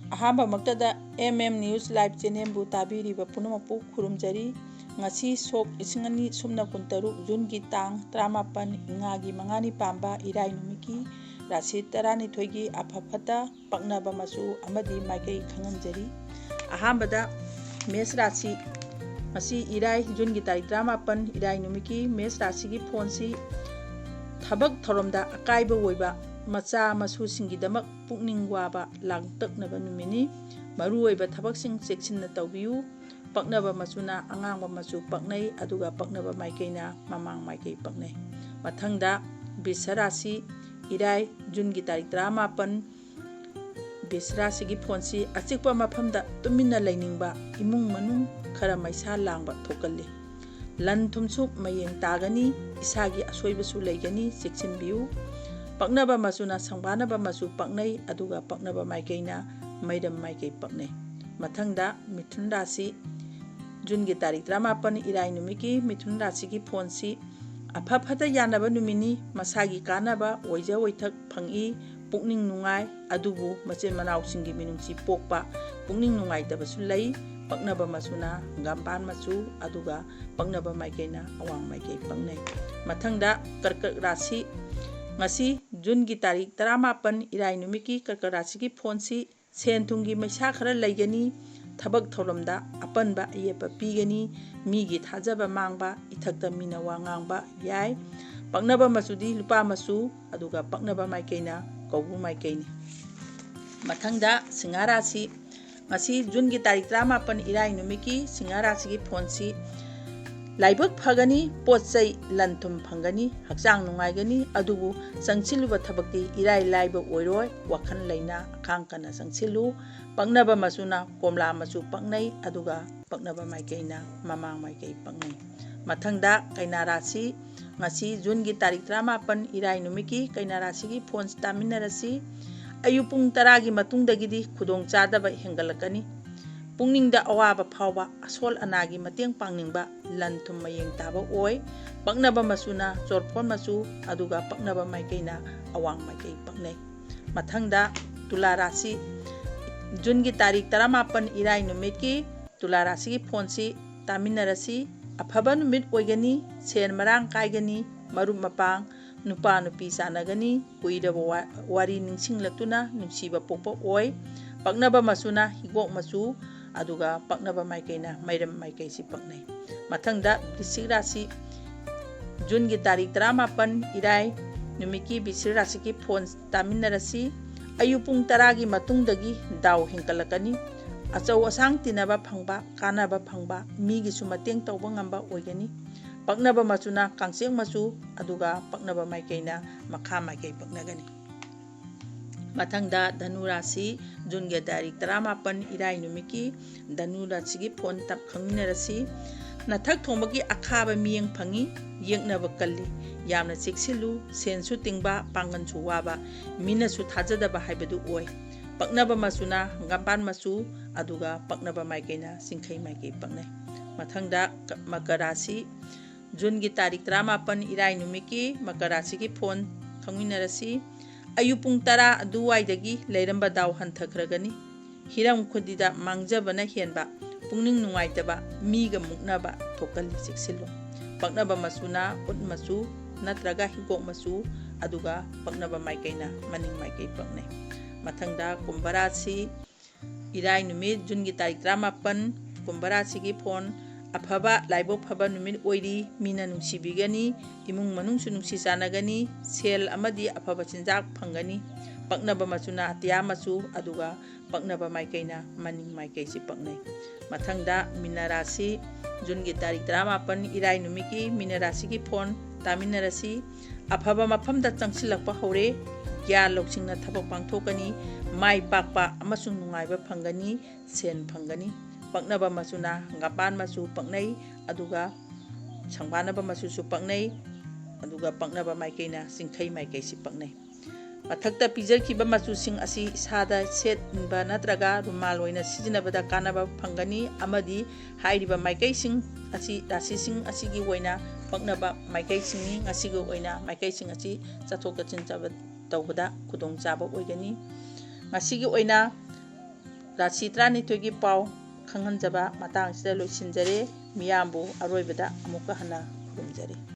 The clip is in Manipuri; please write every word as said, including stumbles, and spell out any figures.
ꯑꯍꯥꯟꯕꯃꯛꯇꯗ M M News Live channelꯕꯨ ꯇꯥꯕꯤꯔꯤꯕ ꯄꯨꯝꯅꯃꯛꯄꯨ ꯈꯨꯔꯨꯝꯖꯔꯤ꯫ ꯉꯁꯤ ꯁꯣꯛ ꯂꯤꯁꯤꯡ ꯑꯅꯤ ꯁꯨꯞꯅ ꯀꯨꯟꯇꯔꯨꯛ Juneꯒꯤ ꯇꯥꯡ ꯇꯔꯥꯃꯥꯄꯟ, ꯏꯉꯥꯒꯤ ꯃꯉꯥꯅꯤ ꯄꯥꯟꯕ ꯏꯔꯥꯏ ꯅꯨꯃꯤꯠꯀꯤ ꯔꯥꯁꯤ ꯇꯔꯥꯅꯤꯊꯣꯏꯒꯤ ꯑꯐ ꯐꯠꯇ, ꯄꯛꯅꯕ ꯃꯆꯨ ꯑꯃꯗꯤ ꯃꯥꯏꯀꯩ ꯈꯪꯍꯟꯖꯔꯤ꯫ ꯑꯍꯥꯟꯕꯗ ꯃꯦꯁ ꯔꯥꯁꯤ, ꯉꯁꯤ ꯏꯔꯥꯏ, Juneꯒꯤ ꯇꯥꯔꯤꯛ ꯇꯔꯥꯃꯥꯄꯟ, ꯏꯔꯥꯏ ꯅꯨꯃꯤꯠꯀꯤ ꯃꯦꯁ ꯔꯥꯁꯤꯒꯤ ꯐꯣꯟꯁꯤ ꯊꯕꯛ ꯊꯧꯔꯝꯗ ꯑꯀꯥꯏꯕ ꯑꯣꯏꯕ ꯃꯆꯥ ꯃꯁꯨꯁꯤꯡꯒꯤꯗꯃꯛ ꯄꯨꯛꯅꯤꯡ ꯋꯥꯕ ꯂꯥꯡꯇꯛꯅꯕ ꯅꯨꯃꯤꯠꯅꯤ꯫ ꯃꯔꯨꯑꯣꯏꯕ ꯊꯕꯛꯁꯤꯡ ꯆꯦꯛꯁꯤꯟꯅ ꯇꯧꯕꯤꯌꯨ꯫ ꯄꯛꯅꯕ ꯃꯆꯨꯅ ꯑꯉꯥꯡꯕ ꯃꯆꯨ ꯄꯛꯅꯩ, ꯑꯗꯨꯒ ꯄꯛꯅꯕ ꯃꯥꯏꯀꯩꯅ ꯃꯃꯥꯡ ꯃꯥꯏꯀꯩ ꯄꯛꯅꯩ꯫ ꯃꯊꯪꯗ ꯕꯤꯁ ꯔꯥꯁꯤ, ꯏꯔꯥꯏ, Juneꯒꯤ ꯇꯥꯔꯤꯛ ꯇꯔꯥꯃꯥꯄꯟ, ꯕꯤꯁ ꯔꯥꯁꯤꯒꯤ ꯐꯣꯟꯁꯤ ꯑꯆꯤꯛꯄ ꯃꯐꯝꯗ ꯇꯨꯃꯤꯟꯅ ꯂꯩꯅꯤꯡꯕ, ꯏꯃꯨꯡ ꯃꯅꯨꯡ ꯈꯔ ꯃꯩꯁꯥ ꯂꯥꯡꯕ ꯊꯣꯛꯀꯜꯂꯤ꯫ ꯂꯟ ꯊꯨꯝꯁꯨ ꯃꯌꯦꯡ ꯇꯥꯒꯅꯤ, ꯏꯁꯥꯒꯤ ꯑꯁꯣꯏꯕꯁꯨ ꯂꯩꯒꯅꯤ, ꯆꯦꯛꯁꯤꯟꯕꯤꯌꯨ꯫ ꯄꯛꯅꯕ ꯃꯆꯨꯅ ꯁꯪꯕꯥꯅꯕ ꯃꯆꯨ ꯄꯛꯅꯩ, ꯑꯗꯨꯒ ꯄꯛꯅꯕ ꯃꯥꯏꯀꯩꯅ ꯃꯩꯔꯝ ꯃꯥꯏꯀꯩ ꯄꯛꯅꯩ꯫ ꯃꯊꯪꯗ ꯃꯤꯊꯨꯟ ꯔꯥꯁꯤ, Juneꯒꯤ ꯇꯥꯔꯤꯛ ꯇꯔꯥꯃꯥꯄꯟ, ꯏꯔꯥꯏ ꯅꯨꯃꯤꯠꯀꯤ ꯃꯤꯊꯨꯟ ꯔꯥꯁꯤꯒꯤ ꯐꯣꯟꯁꯤ ꯑꯐ ꯐꯠꯇ ꯌꯥꯅꯕ ꯅꯨꯃꯤꯠꯅꯤ꯫ ꯃꯁꯥꯒꯤ ꯀꯥꯟꯅꯕ ꯑꯣꯏꯖ ꯑꯣꯏꯊꯛ ꯐꯪꯏ꯫ ꯄꯨꯛꯅꯤꯡ ꯅꯨꯡꯉꯥꯏ, ꯑꯗꯨꯕꯨ ꯃꯆꯤꯟ ꯃꯅꯥꯎꯁꯤꯡꯒꯤ ꯃꯤꯅꯨꯡꯁꯤ ꯄꯣꯛꯄ ꯄꯨꯛꯅꯤꯡ ꯅꯨꯡꯉꯥꯏꯇꯕꯁꯨ ꯂꯩ꯫ ꯄꯛꯅꯕ ꯃꯆꯨꯅ ꯍꯪꯒꯥꯝꯄꯥꯟ ꯃꯆꯨ, ꯑꯗꯨꯒ ꯄꯛꯅꯕ ꯃꯥꯏꯀꯩꯅ ꯑꯋꯥꯡ ꯃꯥꯏꯀꯩ ꯄꯛꯅꯩ꯫ ꯃꯊꯪꯗ ꯀꯔꯀꯠ ꯔꯥꯁꯤ, ꯉꯁꯤ Juneꯒꯤ ꯇꯥꯔꯤꯛ ꯇꯔꯥꯃꯥꯄꯟ, ꯏꯔꯥꯏ ꯅꯨꯃꯤꯠꯀꯤ ꯀꯔꯀꯠ ꯔꯥꯁꯤꯒꯤ ꯐꯣꯟꯁꯤ ꯁꯦꯟ ꯊꯨꯝꯒꯤ ꯃꯩꯁꯥ ꯈꯔ ꯂꯩꯒꯅꯤ꯫ ꯊꯕꯛ ꯊꯧꯔꯝꯗ ꯑꯄꯟꯕ ꯑꯌꯦꯠꯄ ꯄꯤꯒꯅꯤ꯫ ꯃꯤꯒꯤ ꯊꯥꯖꯕ ꯃꯥꯡꯕ, ꯏꯊꯛꯇ ꯃꯤꯅ ꯋꯥ ꯉꯥꯡꯕ ꯌꯥꯏ꯫ ꯄꯛꯅꯕ ꯃꯆꯨꯗꯤ ꯂꯨꯄꯥ ꯃꯆꯨ, ꯑꯗꯨꯒ ꯄꯛꯅꯕ ꯃꯥꯏꯀꯩꯅ ꯀꯧꯕ꯭ꯔꯨ ꯃꯥꯏꯀꯩꯅꯤ꯫ ꯃꯊꯪꯗ ꯁꯤꯡꯍ ꯔꯥꯁꯤ, ꯉꯁꯤ Juneꯒꯤ ꯇꯥꯔꯤꯛ ꯇꯔꯥꯃꯥꯄꯟ, ꯏꯔꯥꯏ ꯅꯨꯃꯤꯠꯀꯤ ꯁꯤꯡꯍ ꯔꯥꯁꯤꯒꯤ ꯐꯣꯟꯁꯤ ꯂꯥꯏꯕꯛ ꯐꯒꯅꯤ, ꯄꯣꯠ ꯆꯩ ꯂꯟ ꯊꯨꯝ ꯐꯪꯒꯅꯤ, ꯍꯛꯆꯥꯡ ꯅꯨꯡꯉꯥꯏꯒꯅꯤ, ꯑꯗꯨꯕꯨ ꯆꯪꯁꯤꯜꯂꯨꯕ ꯊꯕꯛꯇꯤ ꯏꯔꯥꯏ ꯂꯥꯏꯕ ꯑꯣꯏꯔꯣꯏ꯫ ꯋꯥꯈꯜ ꯂꯩꯅ ꯑꯈꯥꯡ ꯀꯟꯅ ꯆꯪꯁꯤꯜꯂꯨ꯫ ꯄꯛꯅꯕ ꯃꯆꯨꯅ ꯀꯣꯝꯂꯥ ꯃꯆꯨ ꯄꯛꯅꯩ, ꯑꯗꯨꯒ ꯄꯛꯅꯕ ꯃꯥꯏꯀꯩꯅ ꯃꯃꯥꯡ ꯃꯥꯏꯀꯩ ꯄꯛꯅꯩ꯫ ꯃꯊꯪꯗ ꯀꯩꯅꯥ ꯔꯥꯁꯤ, ꯉꯁꯤ Juneꯒꯤ ꯇꯥꯔꯤꯛ ꯇꯔꯥꯃꯥꯄꯟ, ꯏꯔꯥꯏ ꯅꯨꯃꯤꯠꯀꯤ ꯀꯩꯅꯥ ꯔꯥꯁꯤꯒꯤ ꯐꯣꯟꯁꯤ ꯇꯥꯃꯤꯟꯅꯔꯁꯤ꯫ ꯑꯌꯨꯛ ꯄꯨꯡ ꯇꯔꯥꯒꯤ ꯃꯇꯨꯡꯗꯒꯤꯗꯤ ꯈꯨꯗꯣꯡꯆꯥꯗꯕ ꯍꯦꯟꯒꯠꯂꯛꯀꯅꯤ꯫ ꯄꯨꯛꯅꯤꯡꯗ ꯑꯋꯥꯕ ꯐꯥꯎꯕ, ꯑꯁꯣꯜ ꯑꯅꯥꯒꯤ ꯃꯇꯦꯡ ꯄꯥꯡꯅꯤꯡꯕ, ꯂꯟ ꯊꯨꯝ ꯃꯌꯦꯡ ꯇꯥꯕ ꯑꯣꯏ꯫ ꯄꯛꯅꯕ ꯃꯆꯨꯅ ꯆꯣꯔꯐꯣꯟ ꯃꯆꯨ, ꯑꯗꯨꯒ ꯄꯛꯅꯕ ꯃꯥꯏꯀꯩꯅ ꯑꯋꯥꯡ ꯃꯥꯏꯀꯩ ꯄꯛꯅꯩ꯫ ꯃꯊꯪꯗ ꯇꯨꯂꯥ ꯔꯥꯁꯤ, ꯖꯨꯟꯒꯤ ꯇꯥꯔꯤꯛ ꯇꯔꯥꯃꯥꯄꯟ ꯏꯔꯥꯏ ꯅꯨꯃꯤꯠꯀꯤ ꯇꯨꯂꯥ ꯔꯥꯁꯤꯒꯤ ꯐꯣꯟꯁꯤ ꯇꯥꯃꯤꯟꯅꯔꯁꯤ꯫ ꯑꯐꯕ ꯅꯨꯃꯤꯠ ꯑꯣꯏꯒꯅꯤ, ꯁꯦꯟ ꯃꯔꯥꯡ ꯀꯥꯏꯒꯅꯤ, ꯃꯔꯨꯞ ꯃꯄꯥꯡ, ꯅꯨꯄꯥ ꯅꯨꯄꯤ ꯆꯥꯟꯅꯒꯅꯤ, ꯀꯨꯏꯔꯕ ꯋꯥ-, ꯋꯥꯔꯤ ꯅꯤꯡꯁꯤꯡꯂꯛꯇꯨꯅ ꯅꯨꯡꯁꯤꯕ ꯄꯣꯛꯄ ꯑꯣꯏ꯫ ꯄꯛꯅꯕ ꯃꯆꯨꯅ ꯍꯤꯒꯣꯛ ꯃꯆꯨ, ꯑꯗꯨꯒ ꯄꯛꯅꯕ ꯃꯥꯏꯀꯩꯅ ꯃꯩꯔꯝ ꯃꯥꯏꯀꯩꯁꯤ ꯄꯛꯅꯩ꯫ ꯃꯊꯪꯗ ꯕꯤꯁꯤꯛ ꯔꯥꯁꯤ, ꯖꯨꯟꯒꯤ ꯇꯥꯔꯤꯛ ꯇꯔꯥꯃꯥꯄꯟ ꯏꯔꯥꯏ ꯅꯨꯃꯤꯠꯀꯤ ꯕꯤꯁꯤꯛ ꯔꯥꯁꯤꯒꯤ ꯐꯣꯟ ꯇꯥꯃꯤꯟꯅꯔꯁꯤ꯫ ꯑꯌꯨꯛ ꯄꯨꯡ ꯇꯔꯥꯒꯤ ꯃꯇꯨꯡꯗꯒꯤ ꯗꯥꯎ ꯍꯦꯟꯒꯠꯂꯛꯀꯅꯤ꯫ ꯑꯆꯧ ꯑꯁꯥꯡ ꯇꯤꯟꯅꯕ ꯐꯪꯕ, ꯀꯥꯟꯅꯕ ꯐꯪꯕ, ꯃꯤꯒꯤꯁꯨ ꯃꯇꯦꯡ ꯇꯧꯕ ꯉꯝꯕ ꯑꯣꯏꯒꯅꯤ꯫ ꯄꯛꯅꯕ ꯃꯆꯨꯅ ꯀꯥꯡꯆꯦꯛ ꯃꯆꯨ, ꯑꯗꯨꯒ ꯄꯛꯅꯕ ꯃꯥꯏꯀꯩꯅ ꯃꯈꯥ ꯃꯥꯏꯀꯩ ꯄꯛꯅꯒꯅꯤ꯫ ꯃꯊꯪꯗ ꯙꯅꯨ ꯔꯥꯁꯤ, ꯖꯨꯟꯒꯤ ꯇꯥꯔꯤꯛ ꯇꯔꯥꯃꯥꯄꯟ ꯏꯔꯥꯏ ꯅꯨꯃꯤꯠꯀꯤ ꯙꯅꯨ ꯔꯥꯁꯤꯒꯤ ꯐꯣꯟ ꯇꯞ ꯈꯪꯃꯤꯟꯅꯔꯁꯤ꯫ ꯅꯊꯛ ꯊꯣꯡꯕꯒꯤ ꯑꯈꯥꯕ ꯃꯤꯠꯌꯦꯡ ꯐꯪꯉꯤ, ꯌꯦꯛꯅꯕ ꯀꯜꯂꯤ, ꯌꯥꯝꯅ ꯆꯦꯛꯁꯤꯜꯂꯨ, ꯁꯦꯟꯁꯨ ꯇꯤꯡꯕ, ꯄꯥꯡꯒꯜꯁꯨ ꯋꯥꯕ, ꯃꯤꯅꯁꯨ ꯊꯥꯖꯗꯕ ꯍꯥꯏꯕꯗꯨ ꯑꯣꯏ꯫ ꯄꯛꯅꯕ ꯃꯆꯨꯅ ꯍꯪꯒꯥꯝꯄꯥꯟ ꯃꯆꯨ, ꯑꯗꯨꯒ ꯄꯛꯅꯕ ꯃꯥꯏꯀꯩꯅ ꯆꯤꯡꯈꯩ ꯃꯥꯏꯀꯩ ꯄꯛꯅꯩ꯫ ꯃꯊꯪꯗ ꯀ-, ꯃꯀꯔ ꯔꯥꯁꯤ, ꯖꯨꯟꯒꯤ ꯇꯥꯔꯤꯛ ꯇꯔꯥꯃꯥꯄꯟ ꯏꯔꯥꯏ ꯅꯨꯃꯤꯠꯀꯤ ꯃꯀꯔ ꯔꯥꯁꯤꯒꯤ ꯐꯣꯟ ꯈꯪꯃꯤꯟꯅꯔꯁꯤ꯫ ꯑꯌꯨꯛ ꯄꯨꯡ ꯇꯔꯥ ꯑꯗꯨꯋꯥꯏꯗꯒꯤ ꯂꯩꯔꯝꯕ ꯗꯥꯎ ꯍꯟꯊꯈ꯭ꯔꯒꯅꯤ꯫ ꯍꯤꯔꯝ ꯈꯨꯗꯤꯡꯗ ꯃꯥꯡꯖꯕꯅ ꯍꯦꯟꯕ, ꯄꯨꯛꯅꯤꯡ ꯅꯨꯡꯉꯥꯏꯇꯕ, ꯃꯤꯒ ꯃꯨꯛꯅꯕ ꯊꯣꯛꯀꯜꯂꯤ, ꯆꯦꯛꯁꯤꯜꯂꯨ꯫ ꯄꯛꯅꯕ ꯃꯆꯨꯅ ꯎꯠ ꯃꯆꯨ ꯅꯠꯇ꯭ꯔꯒ ꯍꯤꯒꯣꯛ ꯃꯆꯨ, ꯑꯗꯨꯒ ꯄꯛꯅꯕ ꯃꯥꯏꯀꯩꯅ ꯃꯅꯤꯡ ꯃꯥꯏꯀꯩ ꯄꯛꯅꯩ꯫ ꯃꯊꯪꯗ ꯀꯨꯝꯚ ꯔꯥꯁꯤ, ꯏꯔꯥꯏ ꯅꯨꯃꯤꯠ, ꯖꯨꯟꯒꯤ ꯇꯥꯔꯤꯛ ꯇꯔꯥꯃꯥꯄꯟ, ꯀꯨꯝꯚ ꯔꯥꯁꯤꯒꯤ ꯐꯣꯟ꯫ ꯑꯐꯕ, ꯂꯥꯏꯕꯛ ꯐꯕ ꯅꯨꯃꯤꯠ ꯑꯣꯏꯔꯤ, ꯃꯤꯅ ꯅꯨꯡꯁꯤꯕꯤꯒꯅꯤ, ꯏꯃꯨꯡ ꯃꯅꯨꯡꯁꯨ ꯅꯨꯡꯁꯤ ꯆꯥꯟꯅꯒꯅꯤ, ꯁꯦꯜ ꯑꯃꯗꯤ ꯑꯐꯕ ꯆꯤꯟꯖꯥꯛ ꯐꯪꯒꯅꯤ꯫ ꯄꯛꯅꯕ ꯃꯆꯨꯅ ꯑꯇꯤꯌꯥ ꯃꯆꯨ, ꯑꯗꯨꯒ ꯄꯛꯅꯕ ꯃꯥꯏꯀꯩꯅ ꯃꯅꯤꯡ ꯃꯥꯏꯀꯩꯁꯤ ꯄꯛꯅꯩ꯫ ꯃꯊꯪꯗ ꯃꯤꯅ ꯔꯥꯁꯤ, ꯖꯨꯟꯒꯤ ꯇꯥꯔꯤꯛ ꯇꯔꯥꯃꯥꯄꯟ ꯏꯔꯥꯏ ꯅꯨꯃꯤꯠꯀꯤ ꯃꯤꯅ ꯔꯥꯁꯤꯒꯤ ꯐꯣꯟ ꯇꯥꯃꯤꯟꯅꯔꯁꯤ꯫ ꯑꯐꯕ ꯃꯐꯝꯗ ꯆꯪꯁꯤꯜꯂꯛꯄ ꯍꯧꯔꯦ꯫ ꯒ꯭ꯌꯥꯟ ꯂꯧꯁꯤꯡꯅ ꯊꯕꯛ ꯄꯥꯡꯊꯣꯛꯀꯅꯤ꯫ ꯃꯥꯏ ꯄꯥꯛꯄ ꯑꯃꯁꯨꯡ ꯅꯨꯡꯉꯥꯏꯕ ꯐꯪꯒꯅꯤ꯫ ꯁꯦꯟ ꯐꯪꯒꯅꯤ꯫ ꯄꯛꯅꯕ ꯃꯆꯨꯅ ꯍꯪꯒꯥꯝꯄꯥꯟ ꯃꯆꯨ ꯄꯛꯅꯩ, ꯑꯗꯨꯒ ꯁꯪꯕꯥꯟꯅꯕ ꯃꯆꯨꯁꯨ ꯄꯛꯅꯩ, ꯑꯗꯨꯒ ꯄꯛꯅꯕ ꯃꯥꯏꯀꯩꯅ ꯆꯤꯡꯈꯩ ꯃꯥꯏꯀꯩꯁꯤ ꯄꯛꯅꯩ꯫ ꯃꯊꯛꯇ ꯄꯤꯖꯈꯤꯕ ꯃꯆꯨꯁꯤꯡ ꯑꯁꯤ ꯏꯁꯥꯗ ꯁꯦꯠ ꯏꯟꯕ ꯅꯠꯇ꯭ꯔꯒ ꯔꯨꯃꯥꯜ ꯑꯣꯏꯅ ꯁꯤꯖꯤꯟꯅꯕꯗ ꯀꯥꯟꯅꯕ ꯐꯪꯒꯅꯤ, ꯑꯃꯗꯤ ꯍꯥꯏꯔꯤꯕ ꯃꯥꯏꯀꯩꯁꯤꯡ ꯑꯁꯤ ꯔꯥꯁꯤꯁꯤꯡ ꯑꯁꯤꯒꯤ ꯑꯣꯏꯅ ꯄꯛꯅꯕ ꯃꯥꯏꯀꯩꯁꯤꯡꯅꯤ꯫ ꯉꯁꯤꯒꯤ ꯑꯣꯏꯅ ꯃꯥꯏꯀꯩꯁꯤꯡ ꯑꯁꯤ ꯆꯠꯊꯣꯛ ꯆꯠꯁꯤꯟ ꯆꯕ-, ꯇꯧꯕꯗ ꯈꯨꯗꯣꯡꯆꯥꯕ ꯑꯣꯏꯒꯅꯤ꯫ ꯉꯁꯤꯒꯤ ꯑꯣꯏꯅ ꯔꯥꯁꯤ ꯇꯔꯥꯅꯤꯊꯣꯏꯒꯤ ꯄꯥꯎ ꯈꯪꯍꯟꯖꯕ ꯃꯇꯥꯡꯁꯤꯗ ꯂꯣꯏꯁꯤꯟꯖꯔꯦ꯫ ꯃꯤꯌꯥꯝꯕꯨ ꯑꯔꯣꯏꯕꯗ ꯑꯃꯨꯛꯀ ꯍꯟꯅ ꯈꯨꯔꯨꯝꯖꯔꯤ꯫